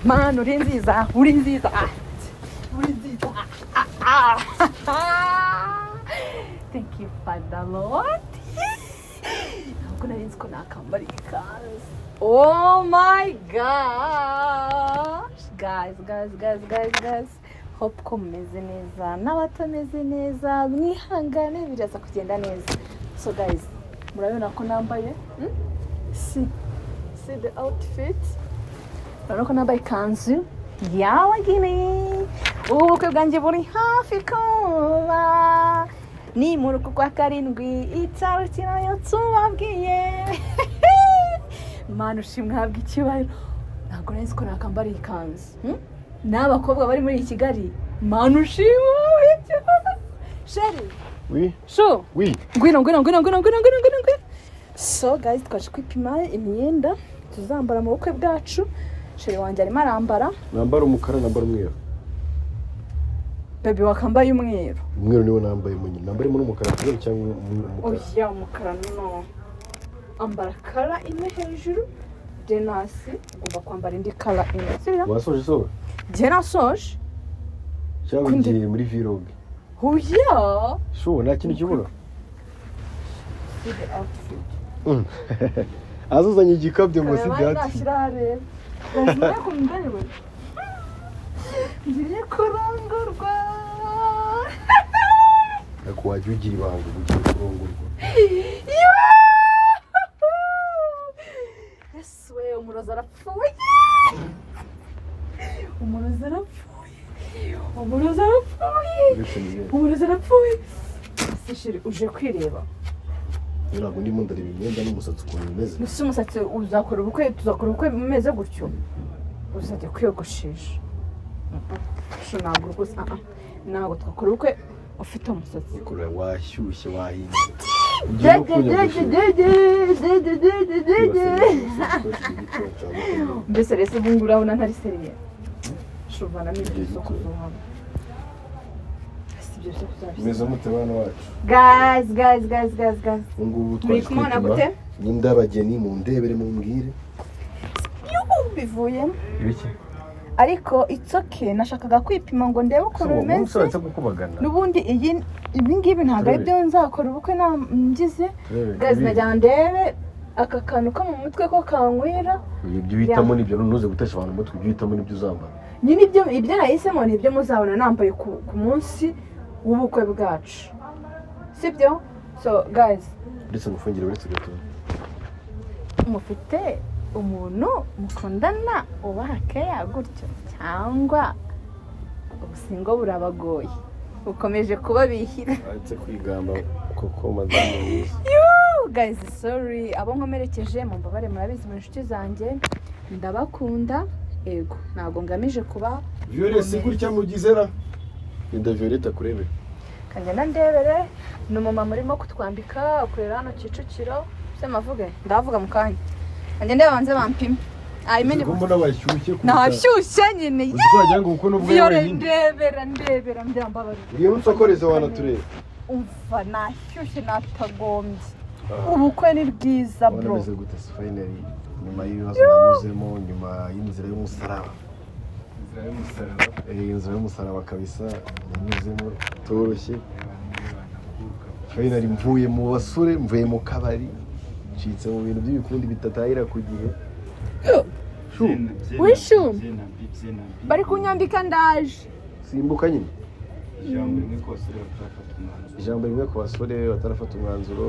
Mana, uri nziza, uri nziza, uri nziza. Ah, ah. Thank you, Father Lord. Ntabwo nari nzi ko nakambara iyi kanzu. Oh my gosh, guys, guys, guys, guys, guys, hope ko mumeze neza. N'abatameze neza mwihangane, biraza kugenda neza. So guys, murabona ko nambaye, See the outfit. Urabona ko nambaye ikanzu y'abageni. Ubukwe bwanjye buri hafi kuba, ni muri uku kwa karindwi, itariki nayo tubabwiye. Mana ushimwe, habwa icyubahiro. Ntabwo nari nzi ko nakambara iyi kanzu, N'abakobwa bari muri Kigali, Mana ushimwe. Chéri. Oui. Chou. Oui. Ngwino, ngwino, ngwino, ngwino, ngwino, ngwino, ngwino, ngwino. So guys, twaje kwipima imyenda tuzambara mu bukwe bwacu. Chéri wanjye arimo arambara. Nambara umukara, nambara umweru? Baby, wakambaye umweru. Umweru niwo nambaye munyine. Nambaremo n'umukara kubera cyangwa umukara? Oya, umukara no. Ambara color imwe hejuru, then hasi ugomba kwambara indi color imwe, sibyo? Wasoje soba? Njye nasoje. Cyangwa Kunde. ugiye muri vlog? Oya. Shu, nta kintu kibura. See the outfit. Azuzanye igikabyo ngo si Kareba. byatsi. Nashyira hareba. Guys, ukuntu nderewe, ngiye kurongorwa. Ariko wajya ugira ibanga, ugiye kurongorwa. Yesu we, umurozi arapfuye, umurozi arapfuye, umurozi arapfuye. Uretse ni Umurozi arapfuye. Ese chéri, uje kwireba? Ntabwo ndimo ndareba imyenda n'umusatsi ukuntu bimeze. Ese umusatsi, uzakora ubukwe, tuzakora ubukwe bumeze gutyo? Uzajya kwiyogoshesha. Chou, ntabwo rwose, ah, ah. Ntabwo twakora ubukwe ufite umusatsi. Kureba washyushye, wahinze, ugiye no kunyogoshesha. Mbese rero ubu ngubu urabona ntari sérieux? Chou, vanamo ibyo bisokozo hano. Ese ibyo bisokozo? Meze mute, bana bacu? Guys, guys, guys, guys, guys. Ubu ngubu Muri twaje kumubona kwipima gute? imyenda y'abageni. Mundebere, mumbwire. Yuhu, bivuyemo. Ibiki? Ariko it's okay, nashakaga kwipima ngo ndebe ukuntu bimeze. Umusore kukubagana. N'ubundi iyi, ibi ngibi ntabwo ari byo nzakora ubukwe ngize. Guys, nagira ngo ndebe aka kantu ko mu mutwe ko kanywera. Ibyo uhitamo nibyo, ntuze gutesha abantu umutwe. Ibyo uhitamo nibyo uzambara. Nyine ibyo nahisemo ni ibyo muzabona nambaye ku munsi w'ubukwe bwacu, sibyo? So guys. Uretse ngufungire, uretse gato. Mufite umuntu mukundana ubaha keya gutyo, cyangwa ubusingo burabagoye, bukomeje kubabihira? Uretse kwigamba koko, madamu mwiza. Yuuu, guys, sorry abo nkomerekeje, mumbabare. Murabizi, mu inshuti zanjye ndabakunda. Ego, ntabwo ngamije kuba Violette, gutya mugizera genda. Violette akurebe. Kagenda ndebere. Ni umumama urimo kutwambika, ukorera hano Kicukiro. Se mavuge, ndavuga mu kanya. Kagenda banze bampime. I mean, Uzi ko mbona washyushye kuruta- Nashyushye nyine. Uzi ko wagira ngo ubukwe n'ubwo Viyore, wenyine. ndebera, ndebera, mbabarira. Ngiye unsokoreze, wanatureba. Umva, nashyushye, natagombye. Ubukwe ni bwiza, Ubona bro. bimeze gute se finally, nyuma y'ibibazo nanyuzemo, nyuma y'inzira y'umusaraba? Inzira y'umusaraba. Inzira y'umusaraba kabisa nanyuzemo itoroshye. Finally mvuye mu basore, mvuye mu kabari, ncitse mu bintu by'ibikundi bitatahira ku gihe. Chou. Wishu. Bari kunyambika, ndaje. Simbuka nyine. Ijambo rimwe ku basore batarafata umwanzuro. Ijambo rimwe ku basore batarafata umwanzuro: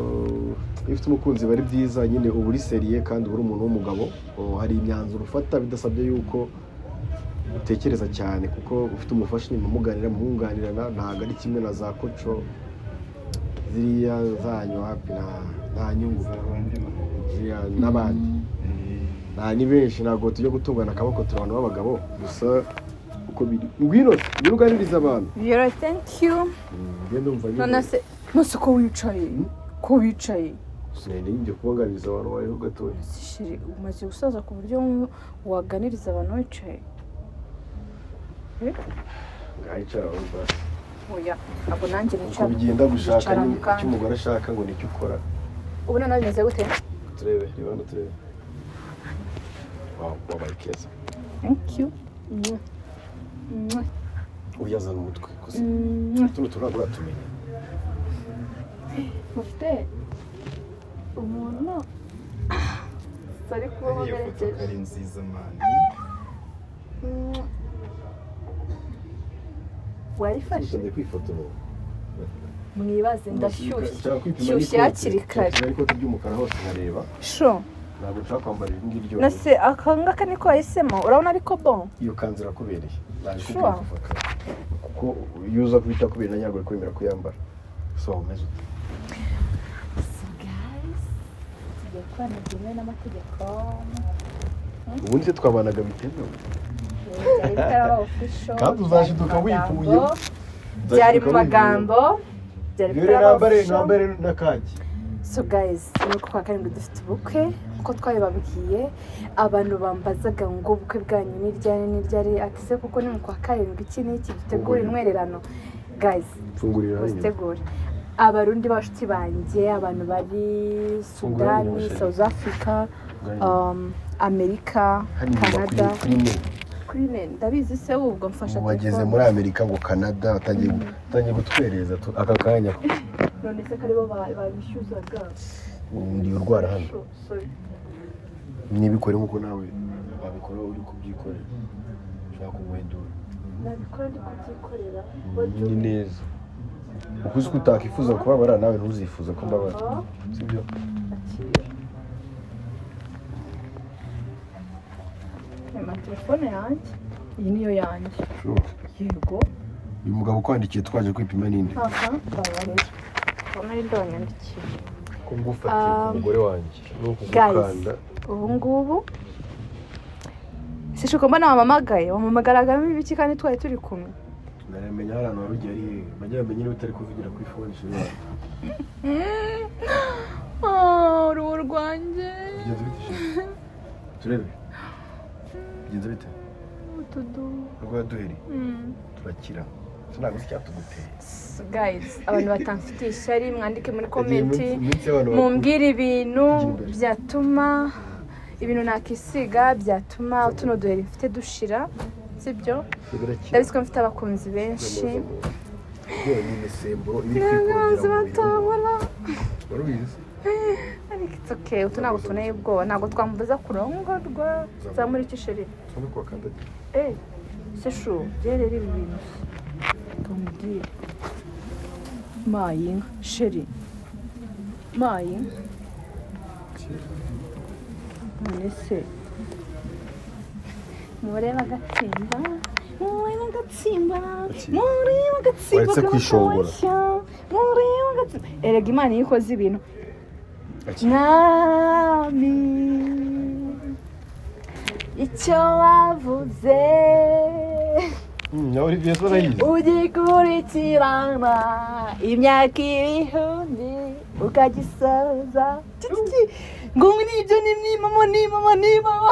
iyo ufite umukunzi biba ari byiza nyine, uba uri sérieux kandi uba uri umuntu w'umugabo. Oh, hari imyanzuro ufata bidasabye yuko utekereza cyane, kuko ufite umufasha nyuma muganira, mwunganirana. Ntabwo ari kimwe na za koco ziriya zanyu, hapi nta nyungu. Z'abandi. Ziriya n'abandi nta ni benshi. Ntabwo tujya gutungana akaboko, turi abantu b'abagabo gusa uko biri. Ngwino, ngwino uganirize abantu. Viyore, thank you. Ngende ndumva nyine. None se nose ko wicaye, ko wicaye? Sinari njye kubaganiriza abantu bariho gatoya. Ese chéri, umaze gusaza ku buryo waganiriza abantu wicaye? Ngaho icara wumva. Oya, ntabwo nanjye Uko nicara. bigenda gushaka Nicara nyine mu kanya. icyo umugore ashaka ngo nicyo ukora. Ubu noneho bimeze gute? Turebe, reba hano turebe. Wow, wabaye keza. Thank you. Mwah. Mwah. Uyazana umutwe gusa. Mwah. Tuno tuntu ntabwo uratumenya. Mufite umuntu ari kuba Iyo foto muberekeje. ari nziza, man. Mwah. Warifashe. Utangiye kwifotora. Mwibaze, ndashyushye. Nshaka kwipima Shyushye n'ikote. hakiri kare. Nshaka n'ikote ry'umukara hose nkareba. Sho. Ntabwo nshaka kwambara iri ngiri ryonyine. Nase aka ngaka niko wahisemo? Urabona ariko bon. Iyo kanzu irakubereye. Naje Sure. kubwira kuva kare, kuko iyo uza kubita kubera ntabwo uri kwemera kuyambara. So umeze ute? So guys, tugiye kubana byemewe n'amategeko. Ubundi se twabanaga bitemewe? Byari bitaraba official. Kandi uzashiduka Byari mu wipuye. magambo. Byari mu magambo, byari Rero bitaraba nambare official. nambare n'akaki. So guys, ni uku kwa karindwi dufite ubukwe nkuko twabibabwiye. Abantu bambazaga ngo ubukwe bwanyu ni ryari, ni ryari? Ati se kuko ni mu kwa karindwi, iki n'iki, dutegure intwererano. Guys, Mfungurira hano inyuma. muzitegure. Abarundi b'abashuti banjye, abantu bari Fungura Sudani, inyuma, chérie. South Africa, Fungura Amerika, hano inyuma. Canada. Kuri ne. Kuri ne ndabizi se, ubwo mfasha Ubu bageze telefone. muri Amerika ngo Canada, batangiye gutwereza aka kanya. None se karibo babishyuzaga? Ndi urwara hano. Sorry. Nibikore nkuko nawe wabikora uri kubyikorera, ushaka kuguhindura. Nabikora ndi kubyikorera. Ni neza uko uzi ko utakifuza kubabara, nawe ntuzifuza ko mbabara, sibyo? Akira. Aya telefone yanjye, iyi niyo yanjye. Yego. Uyu mugabo ukwandikiye twaje kwipima ninde? Aha babarera, ubona ari wanyandikiye. Ko ngufatiye ku mugore wanjye ni Guys, ukugukanda. Ubu ngubu sishuko mbona wamamagaye, wamamagaragamo ibiki kandi twari turi kumwe? Naramenya hari ahantu wari ugiye ari hehe, bajya bamenya niba utari kuvugira kuri phone, chérie wawe. Uruhu rwanjye. Bigenze bite, chérie? Turebe bigenze bite. Utudu. Rwa duheri turakira, ntabwo uzi icyatuguteye. Guys, abantu batamfitiye ishyari mwandike muri comment. Iminsi y'abantu bakuru. Mumbwire ibintu Ijya imbere. byatuma, ibintu nakisiga byatuma tuno duheri mfite dushira, sibyo? Birakira. Ndabizi ko mfite abakunzi benshi. Yewe, ni imisemburo iri kwikorera Abanzi mu mubiri. batabura. Wari ubizi? Ariko it's okay, utu ntabwo tuneye ubwoba, ntabwo twambuza kurongorwa. Zamura iki, chérie? Cyangwa kuwakandagira. Eh, se chou, rero ibi bintu kamubwire mayinka, chérie, mayinka. None se mureba agatsimba, mureba agatsimba, mureba agatsimba. Waretse kwishongora. Kabashya, mureba agatsimba. Erega Imana iyo ikoze ibintu, mwami, icyo wavuze Na Olivier so arayizi. Ugikurikirana imyaka ibihumbi ukagisoza. Titi, ngo nibyo, ni nimamo nimamo nimamo.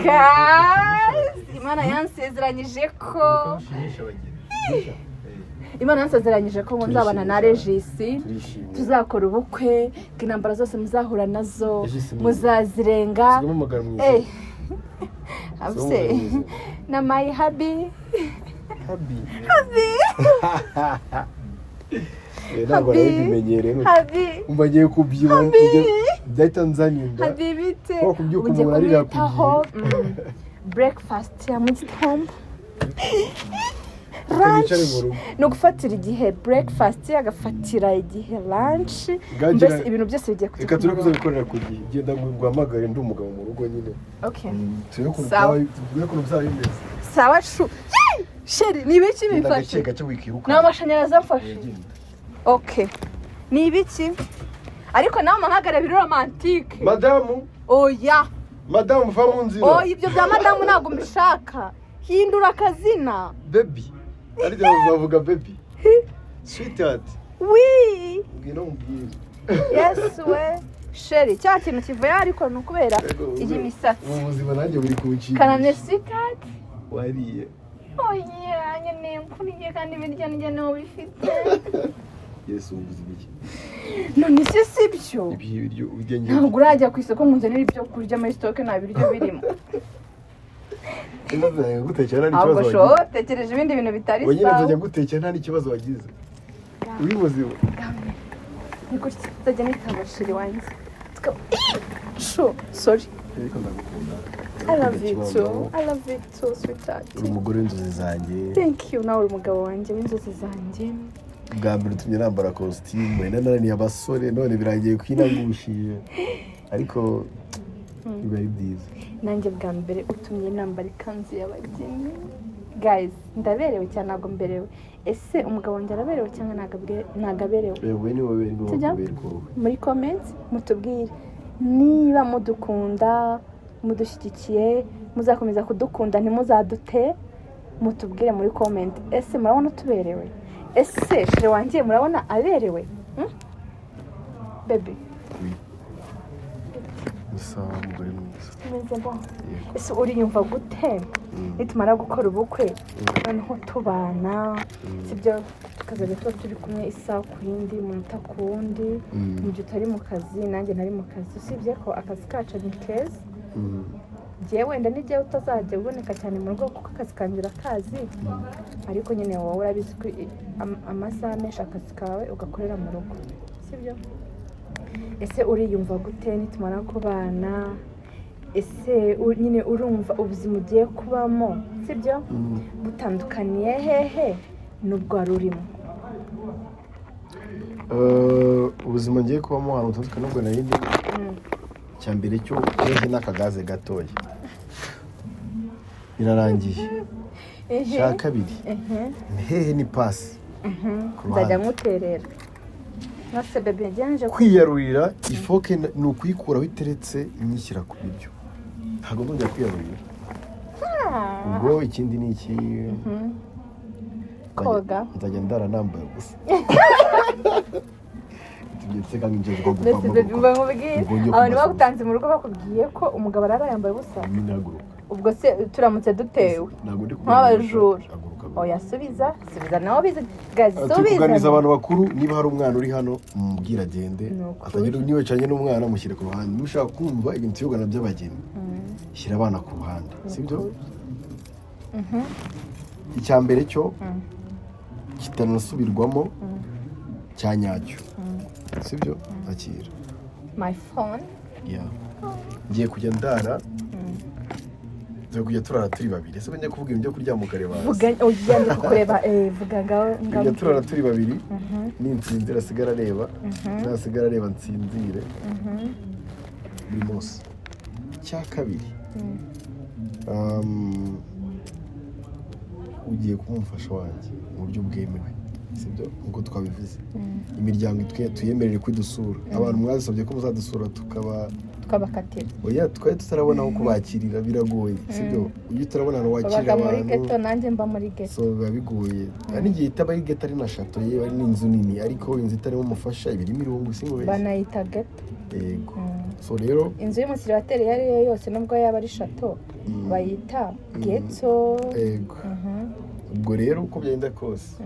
Guys, Imana yansezeranyije ko Ushimisha abageni. Imana yansezeranyije ko ngo nzabana na Regisi, Turishimye. tuzakora ubukwe, ngo intambara zose muzahura nazo Regis ni- muzazirenga. Sigamo mu Eh, izina. abse na my hubby. Hubby. Eh, ntabwo Hubby. nari bimenyereye. Hubby. Umva, agiye kubyibuha Hubby. byahita nzana inda. Hubby, bite? Ko kubyuka Ugiye umuntu arira ku kumwitaho. Breakfast ya mu gitondo, Reka nicare lunch mu rugo. Ni ugufatira igihe breakfast, agafatira igihe lunch. Bwagira- Mbese ibintu byose bigiye kujya Reka ku turebe murongo. kuzabikorera ku gihe. Genda ngo guhamagare, ndi umugabo mu rugo nyine. Okay. Turebe ukuntu Sawa. turebe ukuntu bizaba bimeze. Sawa chou. Yee! Chérie, ni ibiki Genda bimfashe? gake gake, wikiruka. Ni amashanyarazi amfashe. Genda. Okay, ni ibiki? Ariko nawe umpamagare biri romantique. Madamu. Oya. Madamu, va mu nzira. Oya, ibyo bya madamu ntabwo mbishaka, hindura akazina. Baby, ariko bavuga baby, sweetheart. Wi. Ngwino mubwire. Yes we, chérie, cya kintu kivuye ariko ni ukubera iyi misatsi. Ubu buzima nanjye buri kunshimisha. Karame, sweetheart. Wariye? Oya, nyine nkuriye kandi ibiryo njye niwo bifite. Yesu, ubu buzima iki? None se si byo? Ibi biryo urya njye. Ntabwo urajya ku isoko ngo unzanire ibyo kurya, muri stock nta biryo birimo. Ejo nzajya ngutekera nta Ahubwo n'ikibazo sho wagize. tekereje ibindi bintu bitari Wowe nyine sawa. nzajya ngutekera nta n'ikibazo wagize, uri muzima. Ni gutya nzajya nitaba chéri wanjye. Sho, sorry. Ariko ndagukunda. I love you too. I love you too, sweetheart. Uri umugore w'inzozi zanjye. Thank you. Nawe uri umugabo wanjye w'inzozi zanjye. Bwa mbere utumye nambara kositimu, nananiye abasore, none birangiye kwinagushije, ariko biba ari byiza. Nanjye bwa mbere utumye nambara ikanzu y'abageni. Guys, ndaberewe cyane, ntabwo mberewe? Ese umugabo wanjye araberewe cyangwa ntabwo aberewe? Yewe, ni wowe, ni wowe. Tujya? Kuberwa wowe. Muri comment mutubwire niba mudukunda, mudushyigikiye, muzakomeza kudukunda, ntimuzadute. Mutubwire muri comment. Ese murabona tuberewe? Ese chéri wanjye murabona aberewe? Baby? Oui. Ni sawa, umugore mwiza. Umeze bon? Yego. Ese uriyumva gute nitumara gukora ubukwe, noneho tubana, sibyo, tukazajya tuba turi kumwe isaha ku yindi, umunota ku wundi, mu gihe utari mu kazi, nanjye ntari mu kazi? Usibye ko akazi kacu ni keza. Njyewe wenda n'igihe utazajya uboneka cyane mu rugo kuko akazi kanjye urakazi, ariko nyine wowe urabizi ko amasaha menshi akazi kawe ugakorera mu rugo, sibyo? Ese uriyumva gute nitumara kubana? Ese nyine urumva ubuzima ugiye kubamo, sibyo, butandukaniye hehe n'ubwo wari urimo? Ubuzima ngiye kubamo ahantu butandukanye n'ubwo nari ndimo, icya mbere cyo hehe n'akagaze gatoya, birarangiye. Icya kabiri, hehe ni pasi ku Nzajya ruhande. nkuterera nase bébé ngenje. Kwiyarurira ifoke ni ukuyikuraho iteretse nyishyira ku biryo, ntabwo nzongera kwiyarurira. Ubwo ikindi ni iki? Koga. Nzajya ndara nambaye ubusa, tubyetse kandi ngiye Mbese bébé, mba nkubwire, Ubwo njye abantu kumasa. bagutanze mu rugo bakubwiye ko umugabo arara yambaye ubusa? Haguruka. Ubwo se turamutse dutewe Ntabwo ndi nk'abajura? Haguruka. Oya, subiza, subiza nawe bize gazi. Turi kuganiriza Subiza. abantu bakuru. Niba hari umwana uri hano, mubwire agende. Ni ukuri. Atagira niba yicaranye n'umwana, mushyire ku ruhande. Niba ushaka kumva ibintu tuyogana by'abageni, shyira abana ku ruhande, sibyo? Icya mbere cyo kitanasubirwamo cya nyacyo, sibyo? Akira. My phone. Yeah. Ngiye kujya ndara, tugiye kujya turara turi babiri. Ese njya kuvuga ibintu byo kuryama ukareba hasi? Vuga, oya, ndi kukureba, vuga ngaho ngaho. Tujya turara turi babiri. Ninsinzira asigara areba, nasigara areba nsinzire, buri munsi. Icya kabiri, ugiye kuba umufasha wanjye mu buryo bwemewe, sibyo? Nk'uko twabivuze, imiryango tuyemerere kwidusura. Abantu mwazisabye ko muzadusura tukaba Twabakatira. Oya, twari tutarabona aho kubakirira, biragoye, sibyo? Iyo utarabona ahantu wakirira Babaga muri abantu ghetto, nanjye mba muri ghetto. So biba bigoye. Hari n'igihe itaba ari ghetto, ari na château, yewe ari n'inzu nini, ariko inzu itarimo umufasha iba irimo irungu, si ngubeshye. Banayita ghetto. Yego. So rero Inzu y'umusiribateri iyo ari yo yose, nubwo yaba ari château, bayita ghetto. Yego. Ubwo rero uko byagenda kose,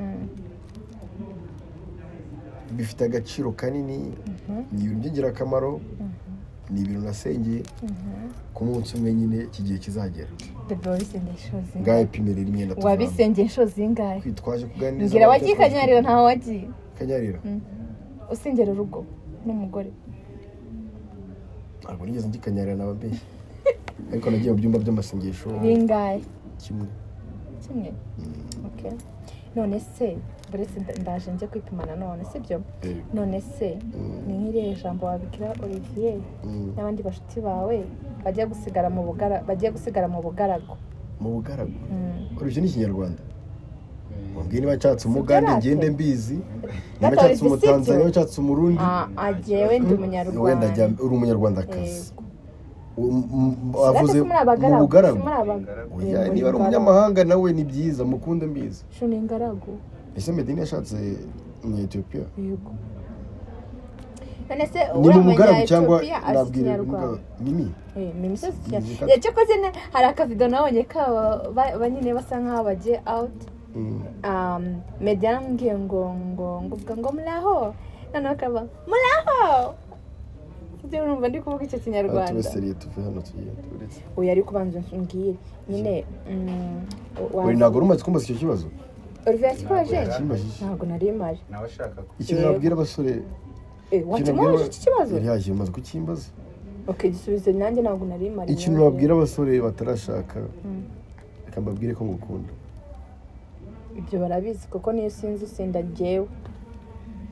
bifite agaciro kanini, ni ibintu by'ingirakamaro, ni ibintu nasengeye ku munsi umwe nyine iki gihe kizagera. Bébé, wabisengeye inshuro zingahe? Ngahe pimira imyenda tuvamo. Wabisengeye inshuro zingahe? Twaje kuganiriza Mbwira. abantu. Wagiye Kanyarira? Ntaho wagiye? Kanyarira? Usengera urugo n'umugore. Ntabwo nigeze njya i Kanyarira, nababeshye, ariko nagiye mu byumba by'amasengesho. Bingahe? Kimwe. Kimwe, okay. None se buretse ndaje njye kwipima nanone, sibyo? Yego. None se ni nk'iriya jambo wabwira Olivier n'abandi bashuti bawe bagiye gusigara mu bugaragu? Mu bugaragu? Olivier ni Ikinyarwanda. Wambwiye niba nshatse Umugande Sibyo, ngende rate. mbizi, niba Rata, nshatse Olivier, Umutanzania, sibyo? niba nshatse Umurundi. Ah, jyewe ndi Umunyarwanda. Wenda uri Umunyarwandakazi. Yego. Avuze Rata, si muri mu abagaragu, bugaragu. si muri abagaragu. Oya, Muri niba ari ingaragu. umunyamahanga nawe ni byiza, mukunde mbizi. Sho ni ingaragu. Ese Medini yashatse Umunyetiyopiya? Yego. None se Ni uriya mu bugaragu cyangwa Munya-Ethiopia azi nabwira Ikinyarwanda? Mimi. Mimi se azi Ikinyarwanda? Mimi. Cyakoze hari akavido nabonye kabo ba nyine basa nkaho bagiye out. Meddy yaramubwiye ngo uvuga ngo muraho, noneho akaba muraho. Ujye urumva ndi kuvuga icyo Tube Kinyarwanda. Sérieux, tuve hano tugende uretse. Oya, ariko ubanza umbwire nyine, Uri ntabwo wari umaze kumbaza icyo kibazo. Olivier yakikubaje? Yakimbajije. Ntabwo nari mpari. Nawe ashaka ko Ikintu Yego. nabwira abasore, ikintu Wakimubajije nabwira iki kibazo? Yari yaje, umaze kukimbaza. Okay, gisubize, nanjye ntabwo nari mpari. Ikintu nabwira abasore batarashaka, reka mbabwire ko ngukunda. Ibyo barabizi, kuko niyo sinzi usinda jyewe.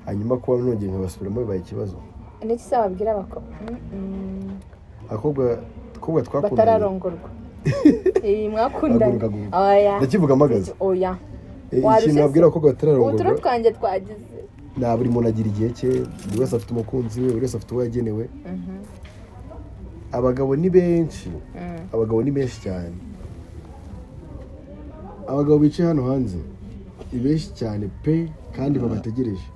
Hanyuma kuba nongeye nkabasubiramo bibaye ikibazo. Niki se wabwira abakobwa? Abakobwa, abakobwa twakundanye Batararongorwa, iyi mwakundanye. Haguruka, haguruka. Oya. Ndakivuga mpagaze. Oya. Warushye Ikintu se? nabwira abakobwa batararongorwa, Uturo twanjye twagize. Na buri muntu agira igihe cye, buri wese afite umukunzi we, buri wese afite uwo yagenewe. Abagabo ni benshi, abagabo ni benshi cyane. Abagabo bicaye hano hanze ni benshi cyane pe, kandi babategereje.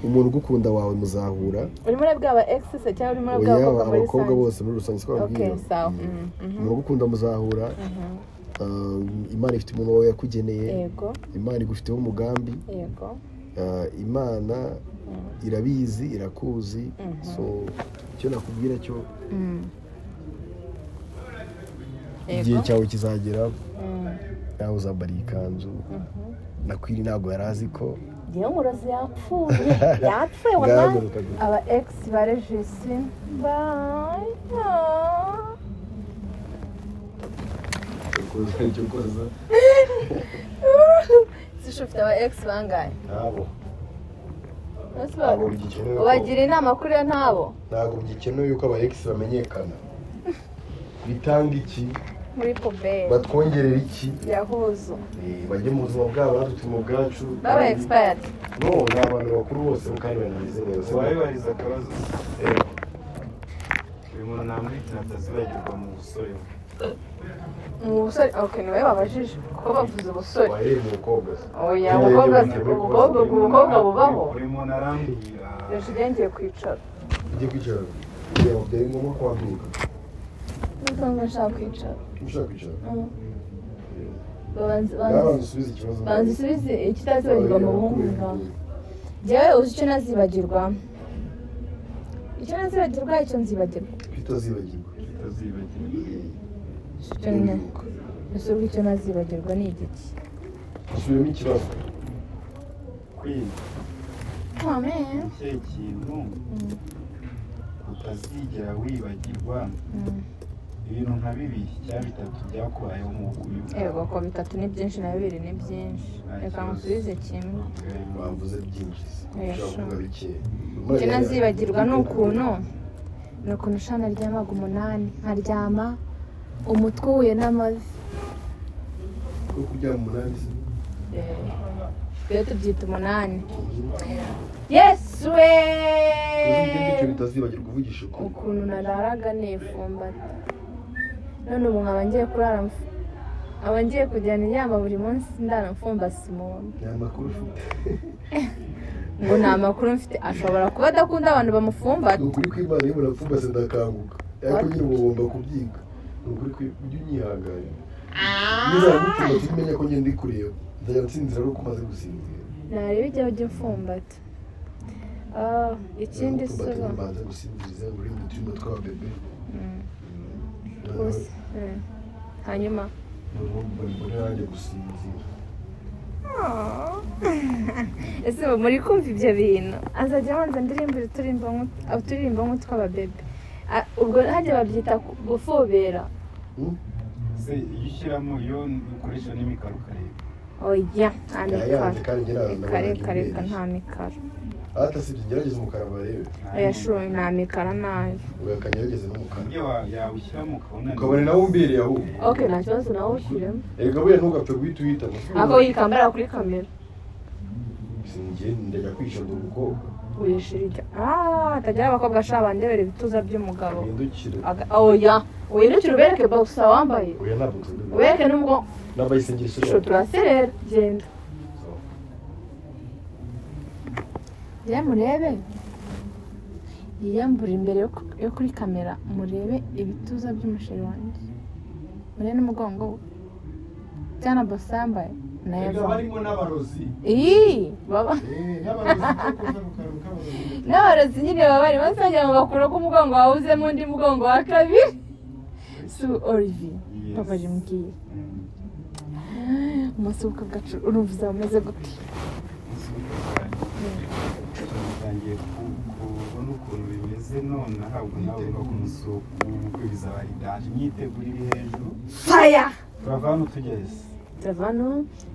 Umuntu ugukunda wawe muzahura. Urimo urabwira aba ex se cyangwa urimo urabwira Oya, abakobwa muri abakobwa rusange? bose muri rusange, siko bababwira. Okay, sawa. Umuntu ugukunda muzahura. Imana ifite umuntu wawe yakugeneye. Imana igufiteho umugambi. Imana irabizi, irakuzi. So icyo nakubwira cyo, igihe cyawe kizagera, nawe uzambara iyi kanzu. Nakwiri ntabwo yari azi ko Ngewe umurozi yapfuye, yapfuye wallahi. Ngahaguruka gusa. Aba ex ba Regis, bye. Koza icyo koza. Sisha, ufite aba ex bangahe? Ntabo. Bose Ntabwo bigikenewe ubagira inama kuri yo ntabo? Ntabwo bigikenewe yuko aba ex bamenyekana. Bitanga iki? Muri poubelle. Batwongerera iki? Yahuzo. Bajye mu buzima bwabo, natwe turi mu bwacu. Baba expired. No, ni abantu bakuru bose kandi banameze neza. Wabibariza akabazo? Eh. Uyu muntu namwita atazibagirwa mu busore bwe. Mu busore? Okay, niwe babajije kuko bavuze ubusore. Wahereye mu mukobwa se? Oya, umukobwa, umukobwa, umukobwa bubaho. Buri muntu arambwira. Regis, ngiye kwicara. Ujye kwicara kugira ngo byari ngombwa ko wahaguruka. Ndumva nshaka kwicara. Ushaka kwicara? Banza. Ngaho usubize ikibazo. Banza usubize ikitazibagirwa mu buhungu bwawe. Njyewe uzi icyo nazibagirwa? Icyo nazibagirwa, icyo nzibagirwa. Kitazibagirwa. Atazibagirwa. Icyo ese ubwo icyo nazibagirwa ni igiki? Usubiremo ikibazo. Kwiga. Amen. Ikihe kintu utazigera wibagirwa, ibintu nka bibiri cyangwa bitatu byakubayeho mu bukumi bwawe? Yego ko bitatu ni byinshi, na bibiri ni byinshi. Reka ngusubize kimwe. Bavuze byinshi se? Oya, Ushobora sure. kuvuga bike. Icyo nazibagirwa ni ukuntu sha naryamaga 8, nkaryama umutwe uhuye n'amavi. Ko kuryama 8 se? Twe tubyita 8, yesu we! Uzi ibyo ngibyo bitazibagirwa, uvugisha ukuri. Ukuntu nararaga nifumbata, none ubu nkaba ngiye kurara nkaba ngiye kujyana inama buri munsi ndara mfumbase umuntu. Nta makuru ufite. Ngo nta makuru mfite? Ashobora kuba adakunda abantu bamufumbata. Ni ukuri kw'Imana, iyo umuntu apfumbase ndakanguka, ariko nyine uba ugomba kubyiga. Ni ukuri ujye unyihanganira. Iyo nzagupfumbata ujye umenya ko ngenda kureba, nzajya nsinzira ari uko umaze gusinzira. Nareba ijya ujya umfumbata. Ah, ikindi Nzagupfumbata, suba mbanza gusinziriza ngo urinde uturimo tw'ababebe. Gusa, hanyuma Noneho mbone nanjye gusinzira. Ese ubu muri kumva ibyo bintu, azajya abanza ndirimbira uturirimbo nk'utw'ababebe. Ah, ubwo hajya babyita gufobera. Se iyo ushyiramo, iyo ukoresha n'imikaro ukareba? Oya, nta mikaro. Yayanze kandi njye ntabwo Reka, reka, reka, ndabona. nta mikaro. Ata sibyo, ngerageze umukara barebe. Oya shu, nta mikaro nayo. Oya, kangerageze n'umukara. Iyo yawushyiramo ukabona. Ukabona nawe umbereye ahubwo. Okay, nta kibazo, nawe ushyiremo. Erega buriya ntugapfe guhita uhitamo. Ako yikambara kuri kamera. Njye ndajya kwica, ndi umukobwa. Wishirira, ah, hatagira abakobwa sha bandebera ibituza by'umugabo. Uhindukire. Oya, uhindukire ubereke boxer wambaye. Oya, ntabwo nzi. Ubereke n'umugongo. Nambaye isengeri. Shu, turaserera, genda. Njye murebe yiyambura imbere yo kuri kamera, murebe ibituza by'umusheri wanjye, murebe n'umugongo we cyane boxer yambaye. Nayo Erega avamo. Barimo n'abarozi. Iyi baba N'abarozi cyo kuza ku kantu k'abarozi. N'abarozi nyine baba barimo, bagira ngo bakure ko umugongo wawuzemo undi mugongo wa kabiri. Su Olivier. Yes. Papa jimbwiye umunsi w'ubukwe bwacu, urumva uzaba umeze gute? Umunsi w'ubukwe bwanjye utangiye kubona ukuntu bimeze none, ntabwo nawe no ku munsi w'ubukwe bizaba ari danger, imyiteguro iri hejuru. Faya. Turava hano tugeze Turava hano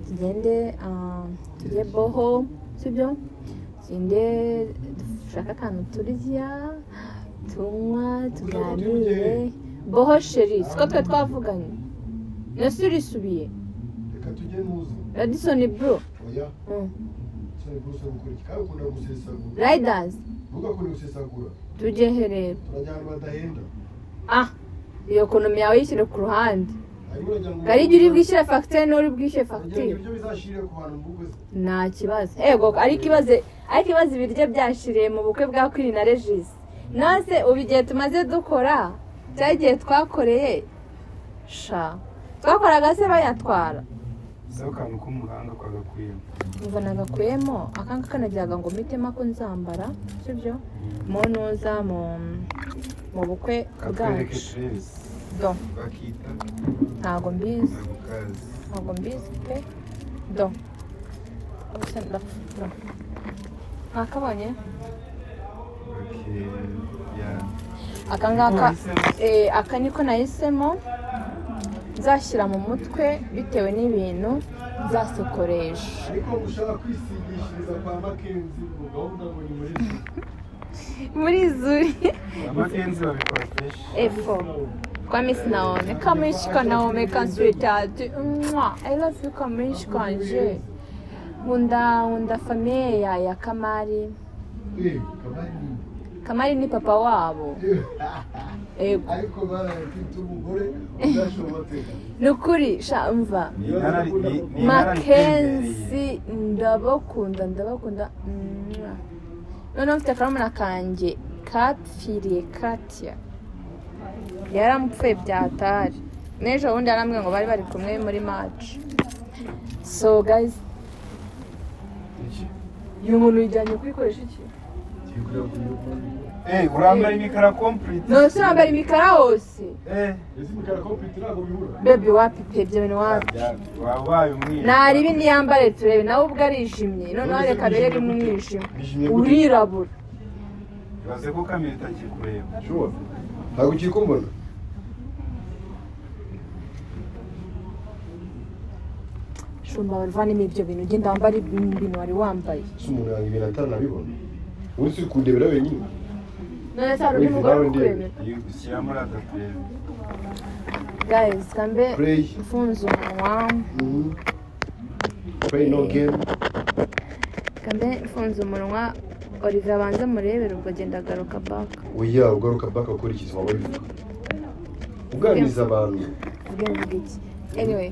tugende, tujye boho, sibyo? Tugende dushake akantu turya, tunywa, tuganire. Boho chéri, siko twe twavuganye? Nese urisubiye? Reka tujye nuza. Radisson Blu. Oya. Cyane gusa gukora iki kandi ukunda gusesagura. Riders. Ntugakunde gusesagura. Tujye he rero? Turajya ahantu badahenda. Ah, iyo economy yawe yishyire ku ruhande. Hanyuma uragira ngo Kari igihe uri bwishyure fagitire n'uri bwishyure uragira ngo fagitire. Ibyo bizashirire ku bantu mu bukwe se? Nta kibazo, ego, ariko ibaze ibiryo byashiriye mu bukwe bwa Queen na Regis. Nase ubu igihe tumaze dukora, cya gihe twakoreye sha, twakoraga se bayatwara. Saba akantu k'umuhanga kwagakuyemo. Umva, nagakuyemo akanga kanagiraga ngo mpitemo ko nzambara, sibyo? Mu ntuza mu bukwe Katwereke. bwacu. Dress. Do. Bakita Ntabwo mbizi. Ntabwo kazi. Ntabwo mbizi pe. Do. Ubuse ndapfa. Do. Mwakabonye? Okay, yeah. Aka ngaka. Wahisemo? Aka niko nahisemo nzashyira mu mutwe bitewe n'ibintu nzasokoresha. Ariko ngo ushaka kwisigishiriza kwa Makenzi, ngo gahunda ngo ni muri Muri zuri. Amakenzi babikora fresh. Efo kwa Miss Naomi, kamishika Naomi ka sweetheart. Mwah, I love you kamishika. Nkunda famille ya Kamari. Kamari. Kamari ni papa wabo, ego. Ariko barafite umugore udashobotse. Ni ukuri sha, mva. Ni ni inararitembereye. Makenzi ndabakunda, ndabakunda. Mwah. Noneho mfite akarumuna kanjye kapfiriye Katia, yaramupfuye byatari n'ejo bundi yarambwiye ngo bari bari kumwe muri match. So guys, uyu muntu yijyanye kuyikoresha iki? Urambara imikara complete. None se urambara imikara hose? Ese imikara complete ntabwo bihura? Baby, wapi pe, ibyo bintu wapi. Wabaye umwiru. Naribi niyambare turebe. Nawe ubwo arijimye, noneho reka bere mu mwijima. Bijimye gute? Urirabura. Ibaze ko kamera itakikureba. Sure, ntabwo ukiri kumbona. Shumba, bavanemo ibyo bintu, ugenda wambara ibintu wari wambaye. Ese umuntu yanga ibintu ataranabibona? Ubundi uri kundebera wenyine. None se hari undi mugore uri kukurebera? Shyira muri aka turebe. Guys, kambe Play. mfunze umunwa. Play no game. Kambe mfunze umunwa, Olivier abanze murebere, ubwo agenda agaruka back. Oya, ugaruka baka ukora iki? Waba bivuga uganiriza abantu. Mvuge, mvuge iki? Anyway.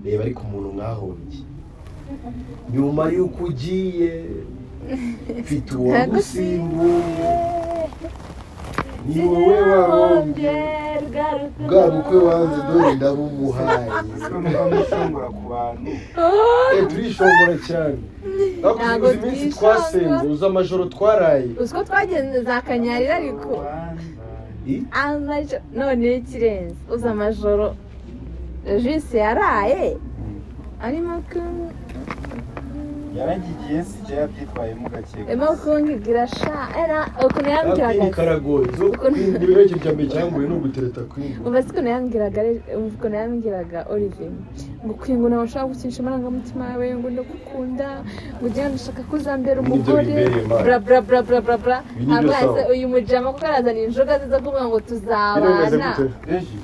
Reba ariko umuntu mwahombye nyuma y'uko ugiye, mfite uwagusimbuye, ni wowe wahombye bwa bukwe wanze, dore ndabumuhaye. Ese muba mwishongora ku bantu? Turishongora cyane. Ntabwo Uzi iminsi twishongora. twasenze, uzi amajoro twaraye. Uzi ko twagenze za Kanyarira ariko? I? Amajoro none ikirenze, uzi amajoro Jise yaraye arimo ku Yaragigiye si jya yabyitwayemo gake. Arimo kumbwira sha era ukuntu Queen yambwiraga. Karagoye zo Queen, niba ikintu cya mbere cyangoye ni ugutereta Queen. Umva, si ukuntu yambwiraga, umva ukuntu yambwiraga Olivier, ngo Queen, ngo ntabwo nshaka gukinisha amarangamutima yawe, ngo ndagukunda, ngo ugende, ndashaka ko uzambera Ibi nibyo umugore. bimbereye, man. Bla bla bla bla bla bla. Ibi nibyo. Amaze Sawa. uyu mujama kuko arazana inzoga ze zo kuvuga ngo Bino bimeze tuzabana. gute? Reji,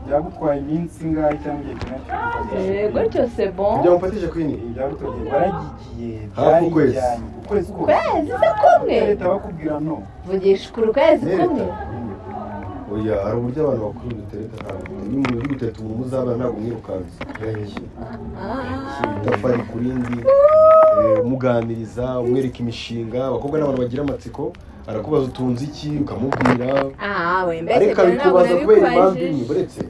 byagutwaye iminsi ingahe cyangwa igihe kingana iki? Gutyo c'est bon. Kugira ngo mfatishe Queen. Byagutoye, waragigiye. Hafi ukwezi. Byarijyanye ukwezi kose. Kwezi se kumwe? Leta bakubwira no. Vugisha ukuri, ukwezi Nereta. kumwe? Oya, hari uburyo abantu bakuru dutereta. Ntabwo iyo umuntu uri gutereta umuntu muzabana, ntabwo umwirukansa gake, itafari ku rindi, umuganiriza, umwereka imishinga. Abakobwa n'abantu bagira amatsiko, arakubaza utunze iki, ukamubwira. Ah we, mbese Ariko ibyo ntabwo abikubaza kubera impamvu imwe. nabikubajije. Buretse.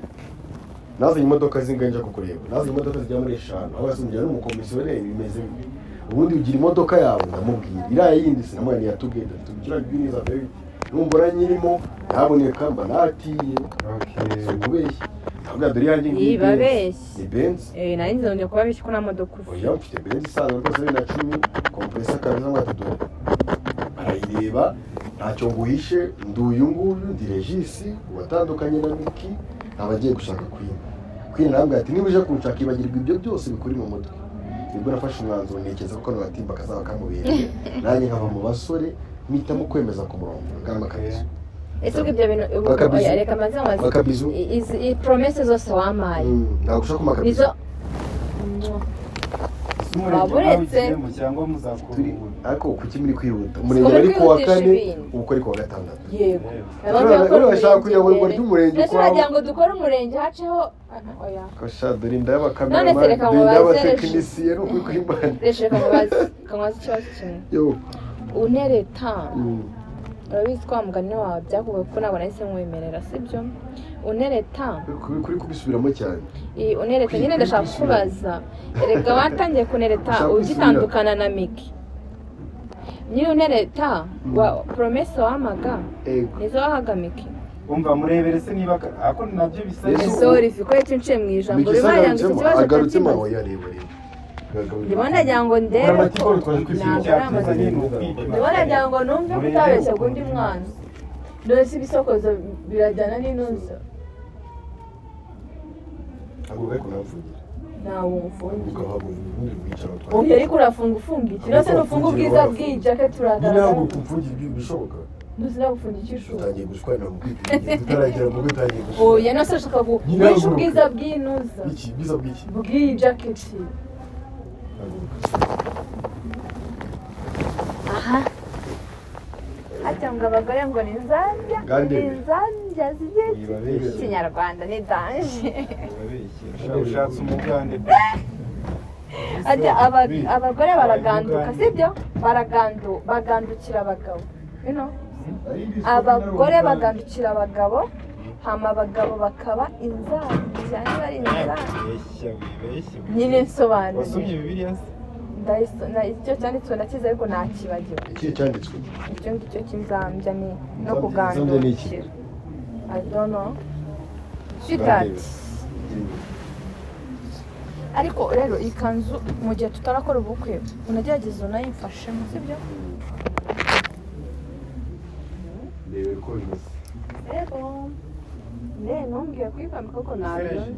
Nazanye imodoka zingahe nja kukureba? Nazanye imodoka zigera muri 5. Aho yasumbye n'umukomisiyoneri bimeze bite? Ubundi ugira imodoka yawe, ndamubwira iriya yindi sinamuye ntiyatugenda tugira bwiza baby, numbona nyirimo ntaboneka mba natiye. Si ukubeshya, ndavuga dore iyanjye ngiyi Iyi Benz. babeshye. Ni Benz. Eh, nari nzongera kubabeshya ko nta modoka ufite. Oya, mfite Benz isanzwe rwose, 2010 Kompressor kabisa. Ngo dore barayireba, ntacyo nguhishe, ndi uyu nguyu, ndi Regis watandukanye na Miki, nkaba agiye gushaka Queen. Queen arambwira ati: "Niba uje kunshaka, ibagirwa ibyo byose bikuri mu mutwe." Nibwo nafashe umwanzuro, ntekereza ko kano gatimba kazaba kamubereye, nanjye nkava mu basore, mpitamo kwemeza ku murongo ngamba kabisa. Ese ubwo ibyo bintu ubu Bakabizu. Oya, reka manze nkubaze. Bakabizu. Izi promesse zose wampaye Ntabwo ushaka kumaka. Nizo Ese umurenge Waba uretse- mwawugiyemo cyangwa muzakora Turi ubundi? Ariko kuki muri kwihuta? Umurenge Siko bari kuwa kwihutisha kane, ibintu. ubukwe ari kuwa gatandatu. Yego. Uriya bashaka kuyoborwa ry'umurenge Ese ukwawo. uragira ngo dukore umurenge haceho? Oya. Kasha, dore inda None se y'abakameramani, reka dore inda mubaze. y'abatekinisiye, ni ukuri kw'Imana. Reka mubaze ikibazo kimwe. Yo. Untereta, urabizi ko wa mugani wawe byakugoye kuko ntabwo nahise nkwemerera, sibyo? Untereta. Kuri kubisubiramo cyane. Iyi untereta nyine, ndashaka kukubaza. Erega watangiye kunereta Ushaka ugitandukana na Miki. Nyine untereta wa promesse wamaga Ego. nizo wahaga Miki? Umva, murebere se niba ako nabyo bisa Ese neza. Sorry, ko icyo nciye mu ijambo Miki bibaye ngo iki agarutsemo kibazo agarutsemo cyakimaze. Oya, reba reba. Ndimo ndagira ngo ndebe ko Twaje ntabwo ari Icyatuzanye amatsiko. ni ukwipima. Ndimo ndagira ngo numve ko utabeshya undi mwana. Dore si ibisokozo birajyana n'intuza. Ntabwo bari kunamfungira. Ntawe umfungiye. Ukahaguruka ubundi rwicara. Ubu ariko urafunga, ufunga iki? Nose nufunga ubwiza bw'iyi jacket Nyine ntabwo uragaragara. kumfungira ibyo bishoboka. Ntuzi nagufunga icyo ushaka. Utangiye gushwanira mu kwipima tutaragera mu utangiye gushwana. Oya, nose ushaka Nyine guhisha haguruka. ubwiza bw'intuza. Iki bwiza bw'iki? Bw'iyi jacket. Haguruka. Aha hajya ngo abagore ngo ni inzambya. Gande. Ni inzambya zigiye. Wibabeshye. Ikinyarwanda ni danger. Wibabeshye, ushatse umugande pe. Ati abagore baraganduka, sibyo? Baragandu, bagandukira abagabo, you know? Abagore bagandukira abagabo, hama abagabo bakaba inzambya, niba ari inzambya. Wibeshya, wibeshye. Nyine nsobanuye. Wasomye Bibiliya se? Icyo cyanditswe ndakizi ariko nakibagiwe. Ikihe cyanditswe? Icyo ngicyo cy'inzambya ni no Inzambya ni iki? kugandukira. I don't know, sweetheart. Ariko rero iyi kanzu, mu gihe tutarakora ubukwe, unagerageza unayimfashemo, sibyo? Ndebe uko bimeze. Rero ne ntumbwiye kuyikwambika kuko ntabyo Serge,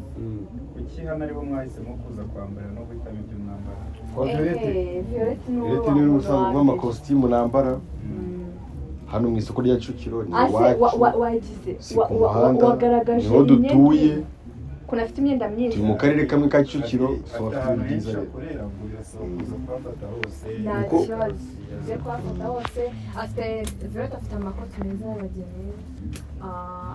kuki hano aribo mwahisemo kuza kwambara no guhitamo ibyo mwambara? Kwa Violette. Violette ni Violette niwe usanzwe nk'amakositimu nambara hano mu isoko rya Kicukiro, ni Ase iwacu, wagize si ku muhanda, wagaragaje niho dutuye. Ukuntu afite imyenda myiza. Turi mu karere kamwe ka Kicukiro. Afite So afite ahantu ibintu byiza henshi rero. akorera, ubwo birasaba kuza kuhafata hose. Nta kibazo, ugiye kuhafata hose. Afite, Violette afite amakoti meza y'abageni,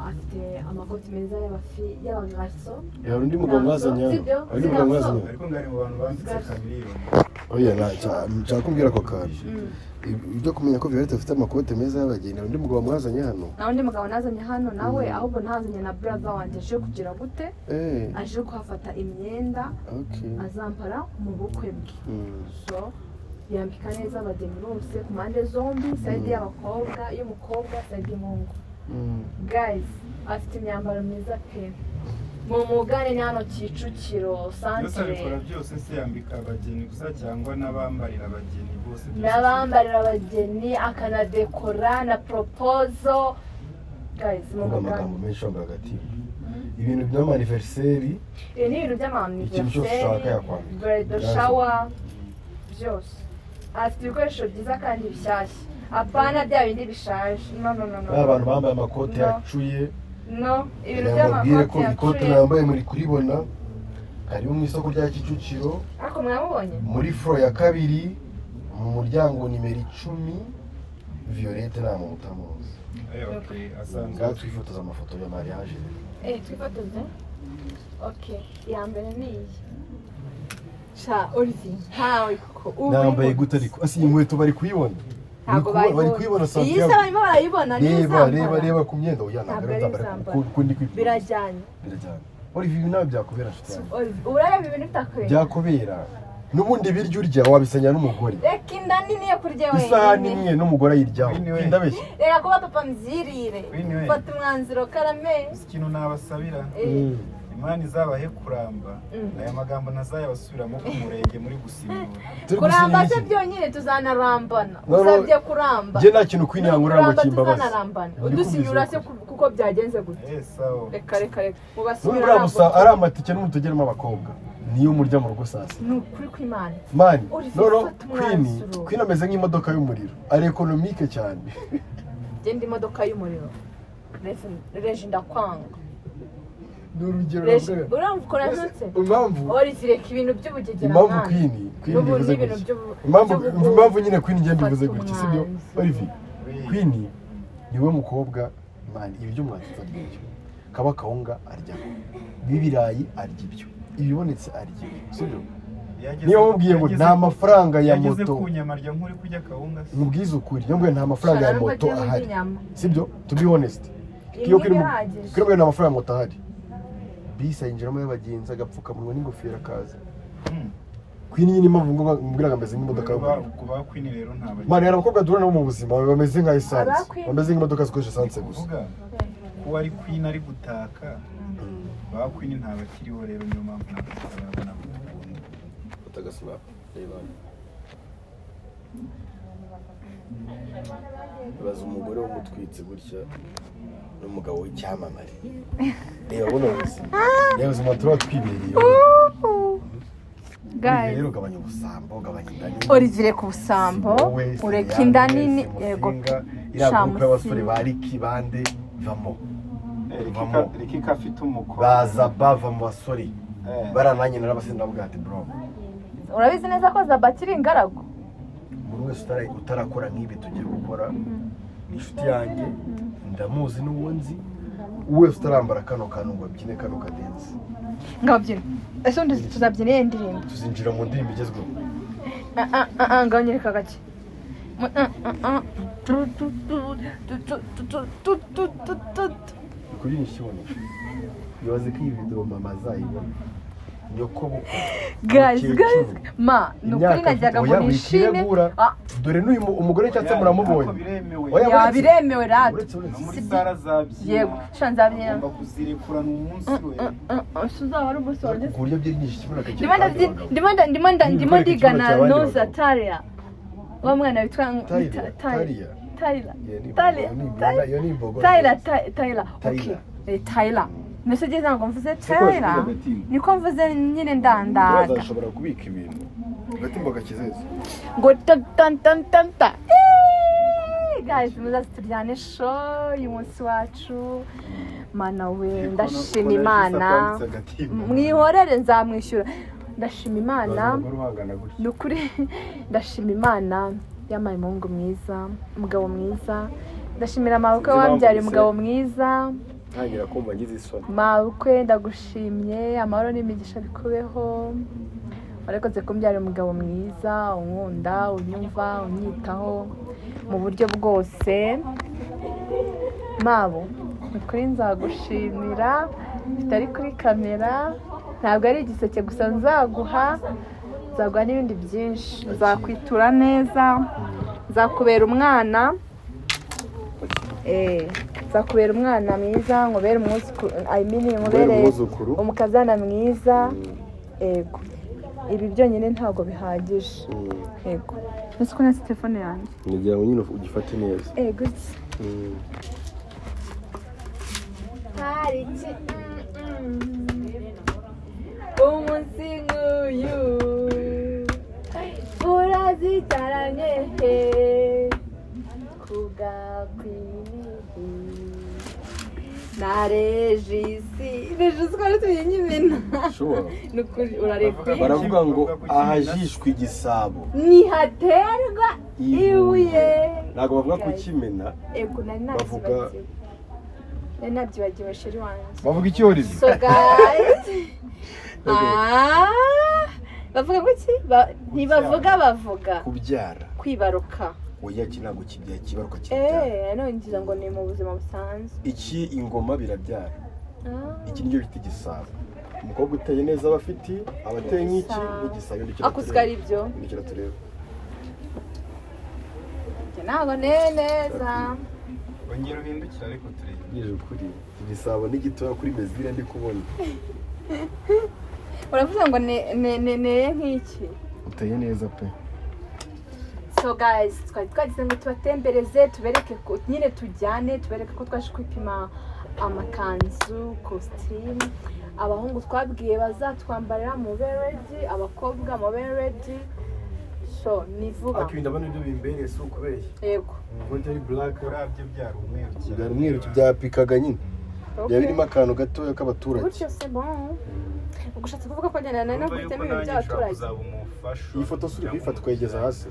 afite amakoti meza y'abafi, y'abagaraso. Hari undi mugabo mwazanye hano. Sibyo? Hari undi mugabo mwazanye hano. Ariko ngo ari mu bantu bambitse Chameleone. Oya, nshaka kumbwira ako kantu, ibyo kumenya ko Violette afite amakote meza y'abageni. Hari undi mugabo mwazanye hano. Nta undi mugabo nazanye hano nawe, ahubwo nazanye na brother wanjye aje kugira gute? Eh. Aje kuhafata imyenda azambara mu bukwe bwe. So yambika neza abageni bose ku mpande zombi, side y'abakobwa, y'umukobwa, side y'umuhungu. Guys, afite imyambaro myiza pe, mu mugane ni hano Kicukiro Byose santere. abikora byose se? Yambika abageni gusa cyangwa n'abambarira abageni bose byose? N'abambarira abageni, akanadekora na proposal. Guys, mu Kuvuga mugane. amagambo menshi wambaye agatimba, ibintu by'amaniveriseri. Ibi ni ibintu Ikintu cyose ushaka by'amaniveriseri, yakwambika. bridal shower, byose. Afite ibikoresho byiza kandi bishyashya, apana bya bindi bishaje. No, no, no, no. Ba bantu bambaye amakote No. yacuye. No, ibintu Nababwire ko by'amakoti ikote yacuye. nambaye muri kuribona, karibu mu isoko rya Kicukiro. Ariko mwamubonye. Muri floor ya kabiri, mu muryango nimero 10. Violette nta muntu utamuzi. Eh, okay, asanzwe. Ngaha twifotoza amafoto ya mariage rero. Eh, twifotoze. Okay, iya mbere ni iyi. Sha Olivier, ntawe kuko ubu Nambaye gute ariko? Asi iyi nkweto bari kuyibona? Ntabwo Bari kuyibona. iyi se Santiago. barimo barayibona, niyo Reba. uzambara. Reba, reba ku myenda. Oya, ntabwo Ntabwo ari ari uzambara uzambara. kuko ndi kwipima. Birajyanye. Birajyana. Olivier, ibi nawe byakubera, nshuti yanjye. Olivier, urareba ibintu bitakwera. Byakubera. N'ubundi ibiryo urya wabisenya n'umugore. Reka inda nini yo kurya Isahani wenyine. imwe n'umugore ayiryaho. Queen we. Ndabeshya? Reka kuba papa mbyirire. Queen we. Fata umwanzuro, karame. Uzi ikintu nabasabira? Eh, Imana izabahe kuramba, aya magambo ntazayabasubiramo ku murenge muri gusinyura. Turi Kuramba gusinya se iki? byonyine, tuzanarambana. No, no. Usabye kuramba. Njye nta kintu Queen yankorera ngo Kuramba kimbabaze. tuzanarambana. Ndi Udusinyura se kubwiza ukuri. kuko byagenze gute? Eh, sawa. Reka, reka, reka. N'ubu Mubasinyura. buriya gusa ari amatike n'umutugeremo abakobwa niyo murya mu rugo saa sita. Ni ukuri kw'Imana. Man, Olivier, noneho fata Queen, umwanzuro. Queen ameze nk'imodoka y'umuriro, ari économique cyane. Genda imodoka y'umuriro. Reji, ndakwanga. Ni urugero Reji, navugaga. urumva ukuntu yantutse? Impamvu Olivier, reka ibintu by'ubugegera. Impamvu Mwana. Queen, Queen N'ubu bivuze n'ibintu gutya. by'ubugugu. Impamvu nyine Queen ngenda bivuze Fata gutya, sibyo? umwanzuro. Olivier, Oui. Queen niwe mukobwa, man, ibiryo mwatetse arya ibyo, kaba kawunga aryaho, n'ibirayi arya ibyo, ibibonetse arya ibyo, sibyo? Niba mubwiye ngo nta mafaranga ya Yageze moto, ku nyama arya nk'uri kurya akawunga se. Mubwize ukuri, niyo mubwiye nta mafaranga ya Shana, nubwo moto agiye kurya ahari, inyama. sibyo? To be honest, Imwe iyo Queen ihagije. Queen mubwiye nta mafaranga ya moto ahari, bisi ayinjiramo y'abagenzi, agapfukamunwa n'ingofero akaza. Queen nyine, impamvu ngo mubwira ngo ameze nk'imodoka y'umuriro. Ku ba Queen rero nta Man, hari abakobwa duhura nabo mu buzima bameze nka essence, Aba Queen. bameze nk'imodoka zikoresha essence gusa. Kuvuga ko ari Queen ari gutaka, ba Queen ntabakiriho rero, niyo mpamvu ntabwo tutarabona abo dukunda. Fata agasnap, reba hano. Ibaza umugore w'umutwitsi gutya n'umugabo w'icyamamare. Reba buno buzima, reba ubuzima tuba twibereye. Guys. Rero gabanya ubusambo, gabanya inda nini. Olivier, ku busambo. Si wowe, si Ureka Liliane, inda nini. si Yego. Musinga, iriya groupe y'abasore Shamusinga. ba Ricky bande, vamo. Vamo. Rikika afite umukobwa. Baza bava mu basore. Eh. Barananye narabasinda, ndavuga ati: "Bro." Urabizi neza ko Zaba akiri ingaragu. Umuntu wese utarakora nk'ibi tugiye gukora ni inshuti yanjye, ndamuzi n'uwo nzi wese utarambara kano kantu ngo abyine kano kadance. Ngaho byina. Ese ubundi tuzabyina iyihe ndirimbo? Tuzinjira mu ndirimbo igezweho. Ah, ah, ah, ah, ngaho nyereka gake. Ah, ah, ah. Tu, tu, tu, tu, tu, tu, tu, tu, tu, tu, tu. Kubyina ikibono, ibaze ko iyi video mama azayibona, nyoko bukwe, Guys, umukecuru. guys, ma, ni ukuri Imyaka najyaga afite, ngo oya, nishime. wikiregura. Ah, Dore n'uyu umugore cyangwa se muramubonye. Ariko biremewe. Oya, ya uretse- biremewe rata. uretse No muri sara zabyina. Yego, sha nzabyina. Ugomba kuzirekura, ni umunsi we. Uzaba ari umunsi wanjye. Ku buryo byinshi ikibuno Ndimo akakiri ndabyina, ndimo Niba ndigana ikibuno cy'abandi noza bagabo. Talia. Wa mwana witwa Tyler, Talia. Talia. Tyler. Iyo ni Talia. iyo ni imbogo. Tyler, Tyler. Okay. Tyler. Eh, Tyler. Mbese ugeze ntabwo mvuze Siko waje Tyler. kuvuga agatimba. Niko mvuze nyine ndandaga. Ashobora kubika ibintu agatimba gakizeza. Ngo tan tan tan tan ta. Eh, guys, muzaze turyane show y'umunsi wacu. Mana we, ndashima Imana. Mwihorere, nzamwishyura. Ndashima Imana. Umugore uhangana gutya. Ni ukuri ndashima Imana yampaye umuhungu mwiza, umugabo mwiza. Ndashimira mabukwe Sinzi impamvu wambyariye mbese- umugabo mwiza. Ntangira kumva ngize isoni. Mabukwe, ndagushimye, amahoro n'imigisha bikubeho. Warakoze kumbyara umugabo mwiza, unkunda, unyumva, unyitaho mu buryo bwose. Mabo, ni ukuri nzagushimira bitari kuri kamera. Ntabwo ari igiseke gusa nzaguha, nzaguha n'ibindi byinshi. Nzakwitura neza, nzakubera umwana. Eh, nzakubera umwana mwiza, nkubere umwuzukuru, I mean, nkubere Umwuzukuru. umukazana mwiza. Ego, ibi byonyine ntabwo bihagije. Ego, ese ko nasi telefone yanjye? Ngira ngo nyine ugifate neza. Ego. Hari iki umunsi nk'uyu urazitaranye he kubwa Queen na Regisi? Regisi ko ari tumenye ibintu. Sure. Ni ukuri urarekuye. Baravuga ngo ahajishwe igisabo ntihaterwa ibuye. Ntabwo bavuga kukimena. Ego, nari nabyibagiwe, nari nabyibagiwe, chéri wanjye. Bavuga iki, Olivier? So guys, ah, bavuga ngo iki? Ntibavuga, bavuga Kubyara. Kwibaruka. Oya, iki ntabwo kibyara, kibaruka kirabyara. Eh, none ngira ngo ni mu buzima busanzwe. Iki ingoma birabyara. Ah. Iki nicyo bita igisabo. Umukobwa uteye neza aba afite, aba ateye nk'iki, nk'igisabo. Hindukira Ako turebe. ari ibyo. Hindukira turebe. Njye ntabwo nteye neza. Ongera uhindukire ariko turebe. Mbwije ukuri, iki gisabo ni gitoya kuri mesure ndi kubona. Uravuze ngo neye nk'iki? Uteye neza pe. So guys, twari twagize ngo tubatembereze, tubereke ko nyine tujyane, tubereke ko twaje kwipima amakanzu, kositimu. Abahungu twabwiye bazatwambarira mube ready, abakobwa mube ready. So ni vuba. Ariko ibi ndabona ibyo bimbereye, si ukubeshya. Yego. Uburyo ari black. Urabye byari umweru cyane. Byari umweru, byapikaga nyine. Byaba birimo akantu gatoya k'abaturage. Gutyo c'est bon. Ubwo ushatse kuvuga ko njyana nari Urumva nakubitemo yuko ibintu nanjye nshobora by'abaturage. kuzaba umufasha. Iyi foto si uri kuyifata ukayigeza hasi,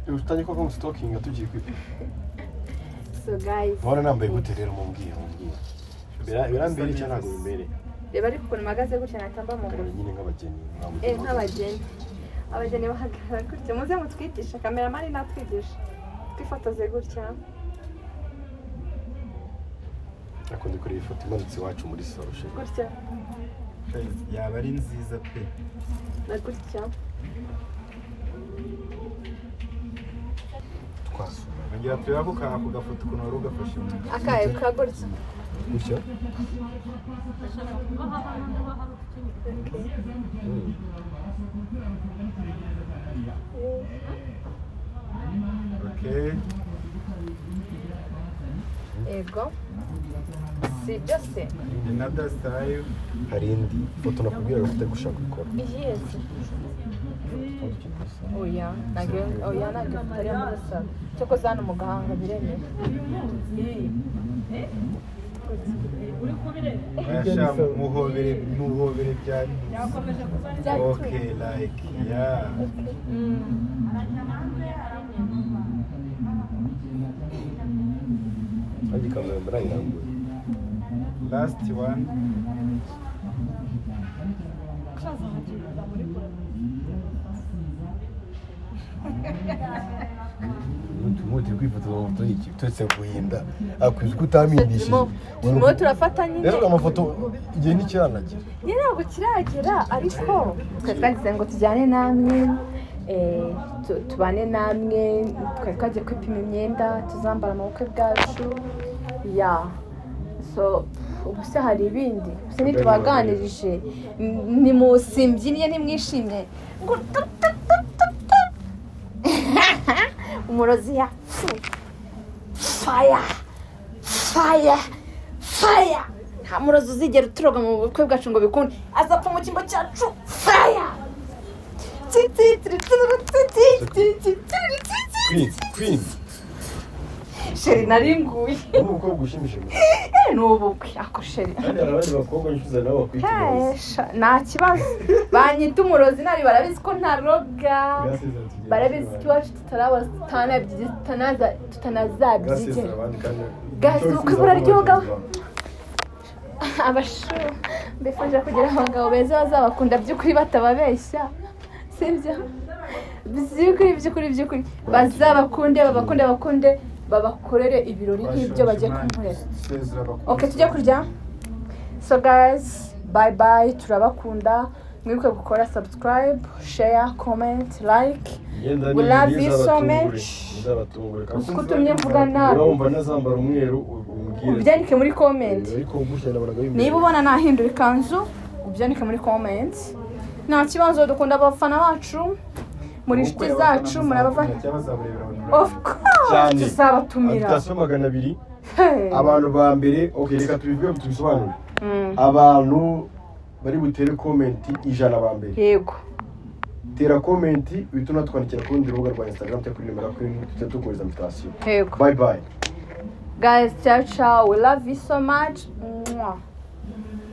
utangiye kuba sitokinga tugiye kwipima. So guys, Ubona nambaye gute rero? Mumbwire, birambereye cyangwa ntabwo bimbereye? Reba ariko ukuntu mpagaze gutya, natamba amaguru. Nyine nk'abageni. Nk'abageni, abageni bahagarara gutya. Muze mutwigishe, cameraman natwigishe, twifotoze gutya. Ariko ndi kureba ifoto imanitse iwacu muri salo, chérie. Gutya. Yaba ari nziza pe. Na gutya. Twasura. Ongera turebe ako gafoto ukuntu wari ugafashe mu ntoki. Akaye ka gutya. Gutya. Okay. Okay. Yego, si ibyo se? Another style. Hari indi foto nakubwiraga ko utari gushaka gukora. Iyihe se? Oya, ntabwo, oya, ntabwo ifoto ari iyo muri salo. Cyakoze hano mu gahanga biremewe. Oya, muhobere, muhobere bya. Okay, like, yeah. Ariko ikanzu yawe murayirambuye. Last one. Turi kwifotoza amafoto y'iki turetse guhinda akwiza ko utampindishije? Turimo turafata nyine. Rero amafoto igihe ntikiranagera. Nyine ntabwo kiragera, ariko twari twagize ngo tujyane namwe, tubane namwe. Twari twagiye kwipima imyenda tuzambara mu bukwe bwacu. Ya, so ubu se hari ibindi se ntitubaganirije? Nimusimbyinnye, ntimwishimye ngo tu, tu, tu, tu, tu. Umurozi yapfuye! Faya, faya, faya! Nta murozi uzigera uturoga mu bukwe bwacu ngo bikunde, azapfa mu cyimbo cyacu. Faya! Queen, queen. Chérie, naringuye. Ni umukobwa ushimishije gusa. Ni ubukwe ako, chérie. Kandi hari abandi bakobwa nshuti nabo bakwita umurozi. Hesha, nta kibazo, banyita umurozi ntari, barabizi ko ntaroga, barabizi ko iwacu tutaraba, tutanazabyigera. Abandi kandi. Guys, ubukwe buraryoga. Abashu, mbifuje kugira abagabo beza bazabakunda by'ukuri, batababeshya, sibyo? By'ukuri, by'ukuri, by'ukuri bazabakunde, babakunde, bakunde, babakorere ibirori nk'ibyo bagiye kunkorera. Sezera abakunzi. Okay, tujye kurya. So guys, bye bye, turabakunda. Mwibuke gukora subscribe, share, comment, like. We love you so much. Nzabatungure. Uko utumye mvuga nabi. Niba wumva ntazambara umweru, umbwire. Ubyandike muri comment. Ariko gutya nabonaga bimeze. Niba ubona nahindura ikanzu, ubyandike muri comment, nta kibazo. Dukunda abafana bacu, muri inshuti zacu, muri abafana. Cyangwa bazaburebera online. Of course. Cyane. Tuzabatumira. Invitation 200. Hey. Abantu ba mbere, okay, reka tubivuge, tubisobanure. Abantu bari butere comment 100 ba mbere, Yego. Tera comment, uhita unatwandikira ku rundi rubuga rwa Instagram cyangwa kuri nimero kuri tujya tukohereza invitation. Yego. Bye bye. Guys, ciao ciao, we love you so much. Mwah.